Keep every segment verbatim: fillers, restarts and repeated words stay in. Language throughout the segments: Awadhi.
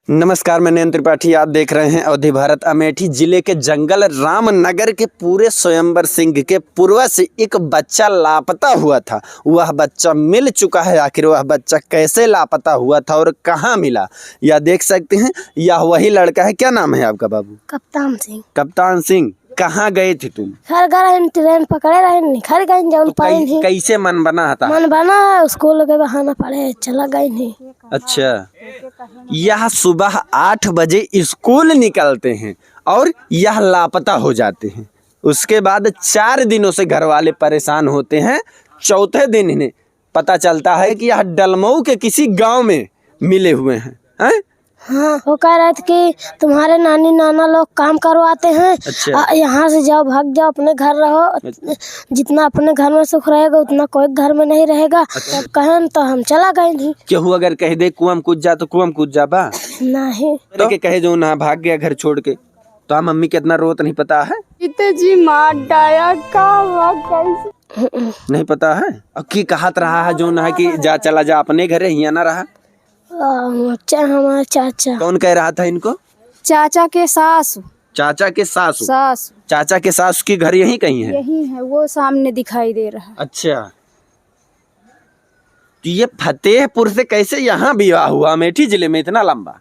नमस्कार, मैं नयन त्रिपाठी, आप देख रहे हैं अवधी भारत। अमेठी जिले के जंगल रामनगर के पूरे स्वयंवर सिंह के पूर्वा से एक बच्चा लापता हुआ था। वह बच्चा मिल चुका है। आखिर वह बच्चा कैसे लापता हुआ था और कहाँ मिला, यह देख सकते हैं। यह वही लड़का है। क्या नाम है आपका बाबू? कप्तान सिंह। कप्तान सिंह, कहाँ गए थे तुम? घर गए रहन, ट्रेन पकड़े रहन, घर गए जौन तो पाए कै-, नहीं। कैसे मन बना था? मन बना है, स्कूल के बहाना पड़े, चला गए नहीं। अच्छा, यह सुबह आठ बजे स्कूल निकलते हैं और यह लापता हो जाते हैं। उसके बाद चार दिनों से घर वाले परेशान होते हैं। चौथे दिन इन्हें पता चलता है कि यह डलमऊ के किसी गांव में मिले हुए हैं, हैं? हाँ, वो कह रहे थे कि तुम्हारे नानी नाना लोग काम करवाते हैं, अच्छा। आ, यहाँ से जाओ, भाग जाओ, अपने घर रहो। अच्छा। जितना अपने घर में सुख रहेगा, उतना कोई घर में नहीं रहेगा। अच्छा। तब कहन तो हम चला गए नहीं। केहू अगर कह दे कुआं में कूद जा, तो कुआं में कूद जाबा? नहीं। तो? के कहे जो ना भाग गया घर छोड़ के, तो हम मम्मी कितना रोत नहीं पता है? इते जी मार डाया का हुआ कैसे? नहीं पता है? अब की कहत रहा है जो ना है कि जा, चला जा अपने घरे, हियां ना रहा। आ, चा-, हमारे चाचा। कौन कह रहा था इनको? चाचा के सास। चाचा के सासू? सास। चाचा के सास की घर यहीं कहीं है? यहीं है, वो सामने दिखाई दे रहा है। अच्छा, तो ये फतेहपुर से कैसे यहाँ विवाह हुआ अमेठी जिले में इतना लंबा?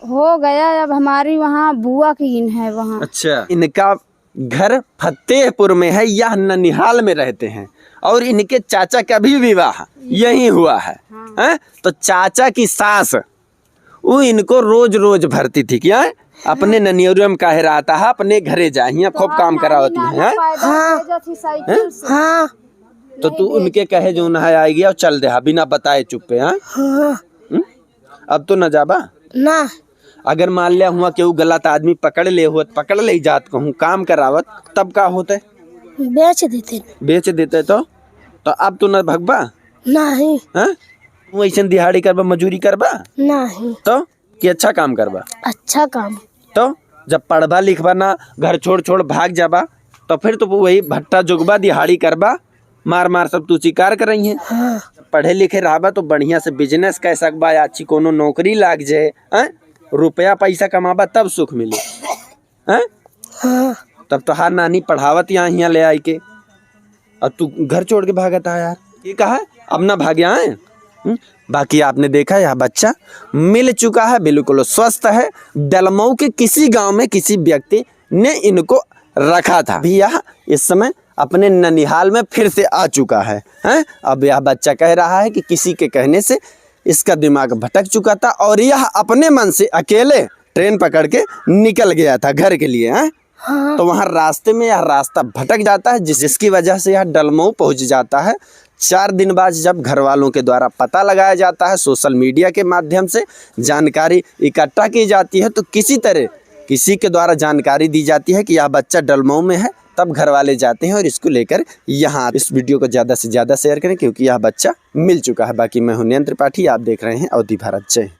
हो गया, अब हमारी वहाँ बुआ की इन है वहाँ। अच्छा, इनका घर फतेहपुर में है, यह ननिहाल में रहते हैं और इनके चाचा का भी विवाह यहीं हुआ है। हाँ। हैं? तो चाचा की सास, वो इनको रोज रोज भरती थी, क्या अपने हाँ। ननियौरे में काहे रहता है, अपने घरे जा, हियां खूब काम करावती है, हैं? हाँ। हैं? हाँ। तो तू उनके कहे जो ना आएगी और चल दे, हाँ, बिना बताए चुप्पे, हाँ? हाँ। हम्म? अब तो ना जाबा? ना। अगर मान लिया हुआ केहू गलत आदमी पकड़ ले हुआ, पकड़ ले जात कहूँ काम करावत, तब का होते? बेच देते। बेच देते तो? तो अब तो ना भगबा? नहीं। हाँ? तू ऐसन दिहाड़ी करबा, मजूरी करबा? नहीं। तो? कि अच्छा काम करबा? अच्छा काम। तो जब पढ़बा लिखबा ना, घर छोड़ छोड़ भाग जाबा, तो फिर तो वही भट्टा जोगबा, दिहाड़ी करबा, मार मार सब तू शिकार करई है। हाँ। पढ़े लिखे रहबा तो बढ़िया से business कर सकबा, या अच्छी कोनो नौकरी लाग जाए, हैं? रुपया पैसा कमाबा तब सुख मिले, हैं? हाँ। तब तोहार नानी पढ़ावत यहाँ, हियां ले आई के, अब तू घर छोड़ के भागत आ यार। ये कहा अब ना भाग आए। हम्म? बाकी आपने देखा यह बच्चा मिल चुका है, बिल्कुल स्वस्थ है। डलमऊ के किसी गांव में किसी व्यक्ति ने इनको रखा था। अभी यह इस समय अपने ननिहाल में फिर से आ चुका है, हैं? अब यह बच्चा कह रहा है कि किसी के कहने से इसका दिमाग भटक चुका था और यह अपने मन से अकेले ट्रेन पकड़ के निकल गया था घर के लिए, हैं? हाँ। तो वहाँ रास्ते में यह रास्ता भटक जाता है, जिस-, जिसकी वजह से यह डलमऊ पहुँच जाता है। चार दिन बाद जब घर वालों के द्वारा पता लगाया जाता है, social media के माध्यम से जानकारी इकट्ठा की जाती है, तो किसी तरह किसी के द्वारा जानकारी दी जाती है कि यह बच्चा डलमऊ में है, तब घर वाले जाते हैं और इसको लेकर यहाँ। इस video को ज़्यादा से ज़्यादा share करें, क्योंकि यह बच्चा मिल चुका है। बाकी मैं हूँ नयन त्रिपाठी, आप देख रहे हैं अवधी भारत। जय हिंद।